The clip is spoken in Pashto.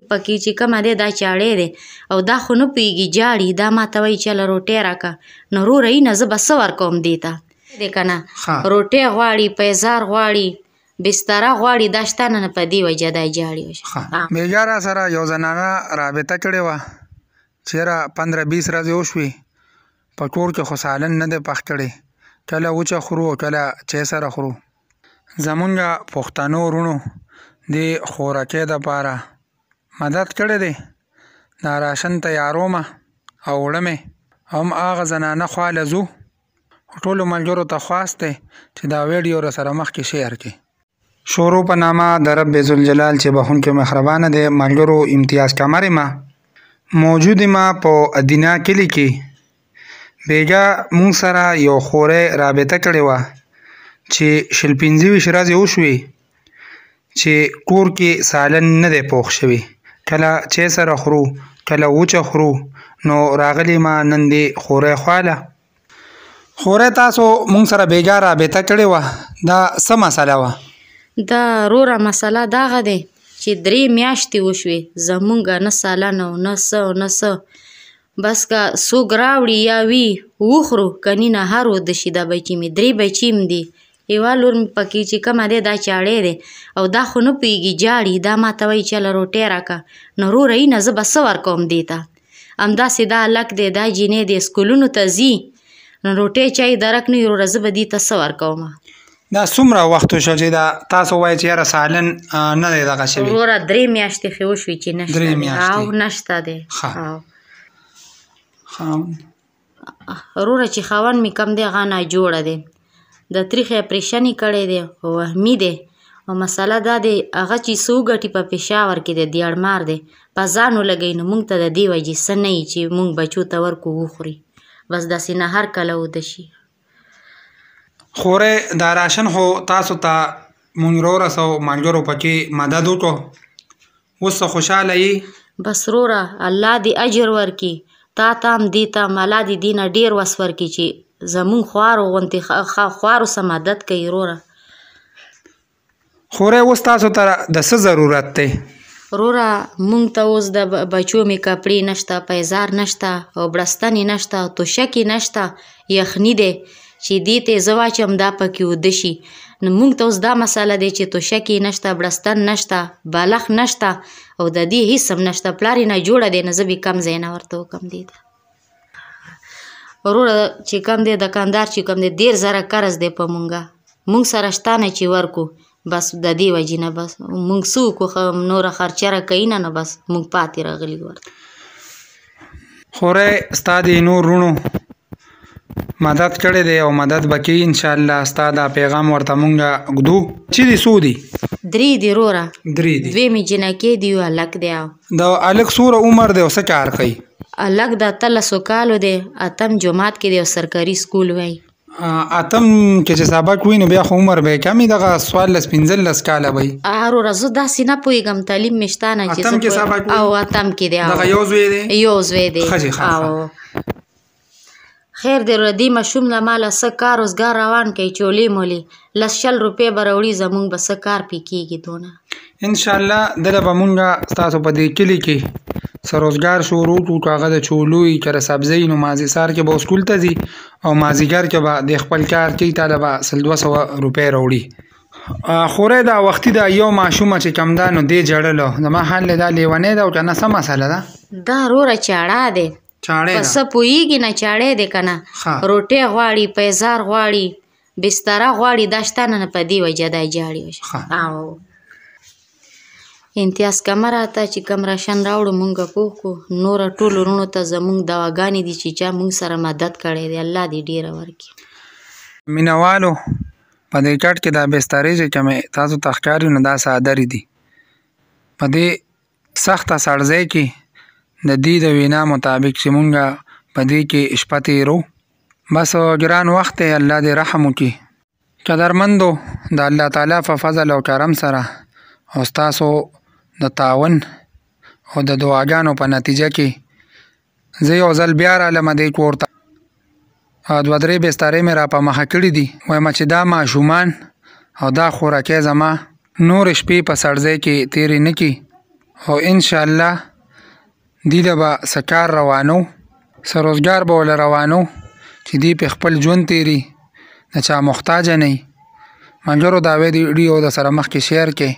پکې چې کومه دی دا چاړې دی او دا خو نه پوهېږي، جاړي. دا ماته وایي چې هله روټۍ راکړه. نو وروره یې نه زه به څه ورکوم دې ته دی که نه؟ روټۍ غواړي، پیزار غواړي، بستره غواړي، دا شته نه، په دې وجه دا جاړي. بېګا را سره یو زنانه رابطه کړې وه چې یاره 15-20 ورځې وشوې په کور کې خو سالن نه دی پخ کړی، کله وچه خورو او کله چای سره خورو. زمونږ پښتنو وروڼو دې خورکۍ دپاره مدد کړی دی، دا راشن تیارومه او وړم یې، هم هغه زنانه خواله ځو. ټولو ملګرو ته خواست دی چې دا ویډیو راسره مخکې شیر کړئ. شروع په نامه د رب ذوالجلال چې بخښونکی مهربانه دی. ملګرو، امتیاز قمر ما موجود ما په ادینا کلي کې. بیګا مونږ سره یو خورې رابطه کړې وه چې 20-25 ورځې وشوې چې کور کې سالن نه دی پوخ شوی، کله چای سره خورو، کله وچه خورو. نو راغلی ما نن دې خورې خواله. خورې، تاسو مونږ سره بیګا رابطه کړې وه، دا څه مسله وه؟ دا روره مسله دغه دی چې 3 میاشتې وشوې زمونږ نه سالن او نه څه او نه څه. بس که څوک راوړي یا وي وخورو، کني نه هر وده شي. دا بچي مې 3 بچي م دي، یوه لور مې پکې چې کومه دی دا چاړې دی او دا خو نه پوهېږي، جاړي. دا ماته وایي چې هله روټۍ راکړه. نو وروره یې نه زه به څه ورکوم دې ته؟ همداسې دا هلک دی، دا جینۍ دی، سکولونو ته ځي، نو روټۍ چای درک نه وي. وروره زه به دې ته څه ورکوم؟ دا څومره وخت وشو چې دا تاسو وایئ چې یاره سالن نه دی دغه شوی؟ وروره 3 میاشتې خو وشوې چې نشته 3 میاشتې. او نشته دی. وروره چې خاوند مې کم دی هغه ناجوړه دی، د تریخې اپریشن یې کړی دی، وهمي دی. او مسله دا دی هغه چې څه وګټي په پېښور کې دی، دیاړمار دی، په ځان ولګوي. نو مونږ ته د دې وجې څه نه وي چې مونږ بچو ته ورکو وخوري، بس داسې نه هر کله وده شي. خورې، دا راشن خو تاسو ته مونږ راورسو، ملګرو پکې مدد وکړو، اوس څه خوشحاله یې؟ بس وروره الله دې اجر ورکړي تا ته هم دې ته هم، الله دې دې نه ډېر وس ورکړي چې زمونږ خوارو غوندې خوارو څه مدد کوي. وروره خورې، اوس تاسو ته د څه ضرورت دی؟ وروره مونږ ته اوس د بچو مې کپړې نشته، پیزار نشته، او بړستنې نشته، توشکې نشته، یخني دی چې دې ته زه واچوم دا پکې وده شي. نو مونږ ته اوس دا مسله دی چې توشکې نشته، بړستن نشته، بالښت نشته، او د دې هېڅ هم نشته. پلار یې نه جوړه دی، نو زه به کم ځای نه ورته وکړم دې ته. وروره چې کم دی د کندهار چې کم دی 30,000 قرض دی په مونږه، مونږ سره شته نه چې ورکو. بس د دې وجې نه بس مونږ څه وکړو، نوره خرچه راکوي نه، نو بس مونږ پاتې راغلي ورته. خورې، ستا دې نور وروڼو مدد کړی دی او مدد به کوي انشاءالله. ستا دا پیغام ورته مونږ ږدو. چې دي څو دي؟ 3 دي وروره. 3 دي. 2 مې جینکۍ دي، یو هلک دی. د هلک څومره عمر دی او څه کار کوي؟ هلک د 18 کالو دی، اتم جومات کې دی او سرکاري سکول وایي. اتم کې چې سبق وي نو بیا خو عمر به یې کم وي، دغه 14-15 کاله به وي. وروره زه داسې نه پوهېږم، تعلیم مې شته نه چې اتم کې سبق وي؟ او اتم کې دی. دغه یو زوی دی؟ یو زوی دی. ښه جي، ښه، ښه. خیر دی وروره، دې ماشوم له ماله څه کار روزګار روان کوي، چولې مولې 10-20 روپۍ به راوړي، زمونږ به څه کار پرې کېږي دونه. انشاءالله دله به مونږ ستاسو په دې کلي کې څه روزګار شروع کړو، که هغه د چولو وي که د سبزۍ، نو مازې سهار کې به سکول ته ځي او مازدیګر کې به د خپل کار کوي، تا له به 100-200 روپۍ راوړي. خورې، دا وختي دا یو ماشومه چې کوم ده نو دې ژړلو، زما حال دی دا لیونی ده او که نه څه مسله ده؟ دا وروره چاړه دی، چاړې په ده. څه پوهېږي نه، چاړې دی که نه. روټۍ غواړي، پیزار غواړي، بستره غواړي، دا شته نه، په دې وجه دا جاړي. او امتیاز کمه راته چې کم راشن راوړو مونږ پوه کړو. نوره ټولو وروڼو ته زمونږ دواګانې دي چې چا مونږ سره مدد کړی دی، الله دې ډېره ورکړي. مینهوالو، په دې کټ کې دا بسترې چې کومې تاسو ته ښکاري نو دا څادرې دي. په دې سخته سړځای کې د دې د وینا مطابق چې مونږ په دې کې شپه تېرو، بس ګران وخت دی، الله دې رحم وکړي. قدرمندو، د الله تعالی په فضل او کرم سره او ستاسو د تعاون او د دعاګانو په نتیجه کې زه یو ځل بیا رالم دې کور ته. 2-3 بسترې مې را په مخه کړې دي. وایم چې دا ماشومان او دا خوراکی زما نورې شپې په سړځای کې تېرې نه کړي. او انشاءالله دی له به څه کار روانو، څه روزګار به وله روانو چې دی په خپل ژوند تیری، د چا محتاج نه وي. ملګرو دا ویډیو د سره مخکې شیر کړئ.